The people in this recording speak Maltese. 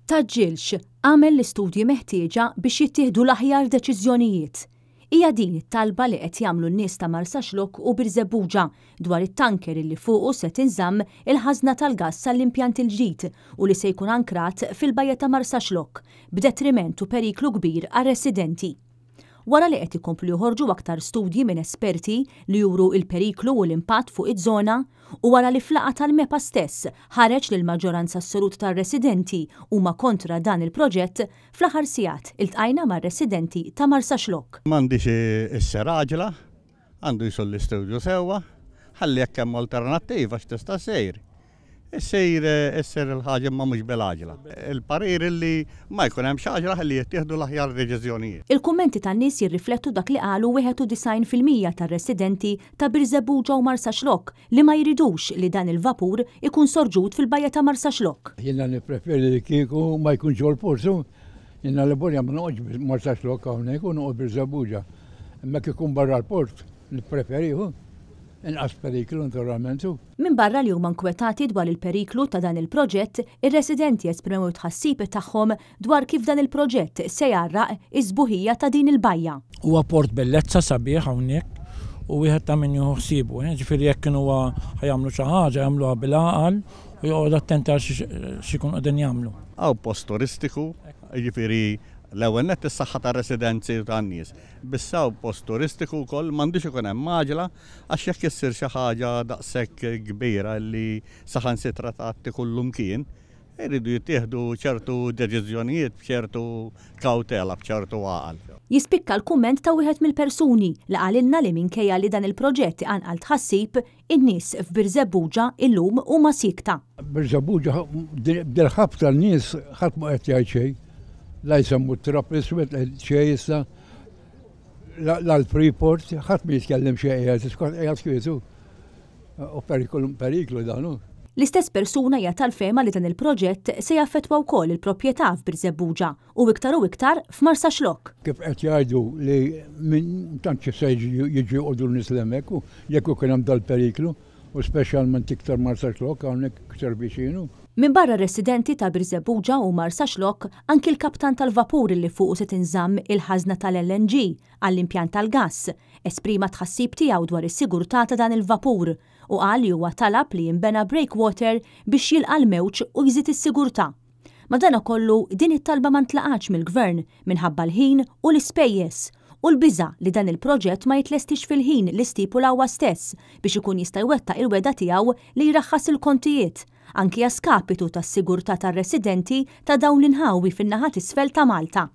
Tgħaġġilx, agħmel l-istudji meħtieġa biex jittieħdu l-aħjar deċiżjonijiet. Hija din it-talba li qed jagħmlu n-nies ta' Marsaxlokk u Birżebbuġa dwar it-tanker illi fuqu se tinżamm il-ħażna tal-gass għall-impjant il-ġdid u li se jkun ankrat fil-bajja ta' Marsaxlokk, b'detriment u periklu kbir għar-residenti. Wara li qed ikomplu joħorġu aktar studji minn esperti li juru l-periklu u l-impatt fuq iż-żona u wara li f'laqgħa tal-MEPA stess ħareġ li l-maġġoranza assoluta tar-residenti huma kontra dan il-proġett, fl-aħħar sigħat iltqajna mar-residenti ta' Marsaxlokk. M'għandix issir għaġla, għandu jsir l-istudju sewwa, ħalli jekk hemm alternattiva x'tista' ssir. Issir issir il-ħaġa imma mhux bil-għaġla. Il-parir li ma jkun hemmx għaġla ħalli jittieħdu l-aħjar deċiżjonijiet. Il-kummenti tan-nies jirriflettu dak li qalu 91% tar-residenti ta' Birżebbuġa u Marsaxlokk li ma jridux li dan il-vapur ikun sorġut fil-bajja ta' Marsaxlokk. Jiena nippreferi li kieku ma jkunx ġol-port. Jiena li borja ma noqgħodx Marsaxlokk hawnhekk u noqgħod Birżebbuġa. Imma kieku jkun barra l-port nippreferihu. Inqas periklu naturalment. Minbarra li huma nkwetati dwar il-periklu ta' dan il-proġett, ir-residenti esprimew it-tħassib tagħhom dwar kif dan il-proġett se jgħarraq is-sbuħija ta' din il-bajja. Huwa port bellezza sabiħ hawnhekk u wieħed ta' min jieħu ħsiebu. Ġifieri jekk kienu ħa jagħmlu xi ħaġa jagħmluha bil-għaqal u joqgħodu attenti għal x'ikunu qegħdin jagħmlu. Hawn post turistiku, jiġifieri l-ewwel nett is-saħħa tar-residenzi u tan-nies. Biss hawn post turistiku wkoll m'għandux ikun hemm għaġla għax jekk issir xi ħaġa daqshekk kbira li saħansitra tgħatti kullumkien, iridu jittieħdu ċertu deċiżjonijiet b'ċertu kawtela, b'ċertu għaqal. Jispikka l-kumment ta' wieħed mill-persuni li qalilna li minkejja li dan il-proġett iqanqal tħassib, in-nies f'Birżebbuġa illum huma siekta. Birżebbuġa dil-ħabta n-nies ħadd ma qed jgħid xejn. La jsemmu t-trab iswed xejn issa, la l-Freeport, ħadd ma jitkellem xejn qiegħed, iskot qiegħed kwietu. U periklu, periklu dan hu. L-istess persuna hija tal-fehma li dan il-proġett se jaffettwa wkoll il-proprjetà f'Birżebbuġa u iktar u iktar f'Marsaxlokk. Kif qed jgħidu li min tant se jiġu joqogħdu n-nies hemmhekk u jekk ikun hemm dal-periklu u speċjalment iktar Marsaxlokk hawnhekk iktar viċinu. Minbarra r-residenti ta' Birżebbuġa u Marsaxlokk, anki l-kaptan tal-vapur li fuqu se tinżamm il-ħażna tal-LNG għall-impjant tal-gass, esprima t-tħassib tiegħu dwar is-sigurtà ta' dan il-vapur u qal li huwa talab li jinbena breakwater biex jilqa' l-mewġ u jżid is-sigurtà. Madanakollu, din it-talba ma ntlaqatx mill-Gvern minħabba l-ħin u l-ispejjeż u l-biża' li dan il-proġett ma jitlestix fil-ħin li stipula huwa stess biex ikun jista' jwettaq il-wegħda tiegħu li jraħħas il-kontijiet, anki a skapitu tas-sigurtà tar-residenti ta' dawn l-inħawi fin-naħa t'isfel ta' Malta.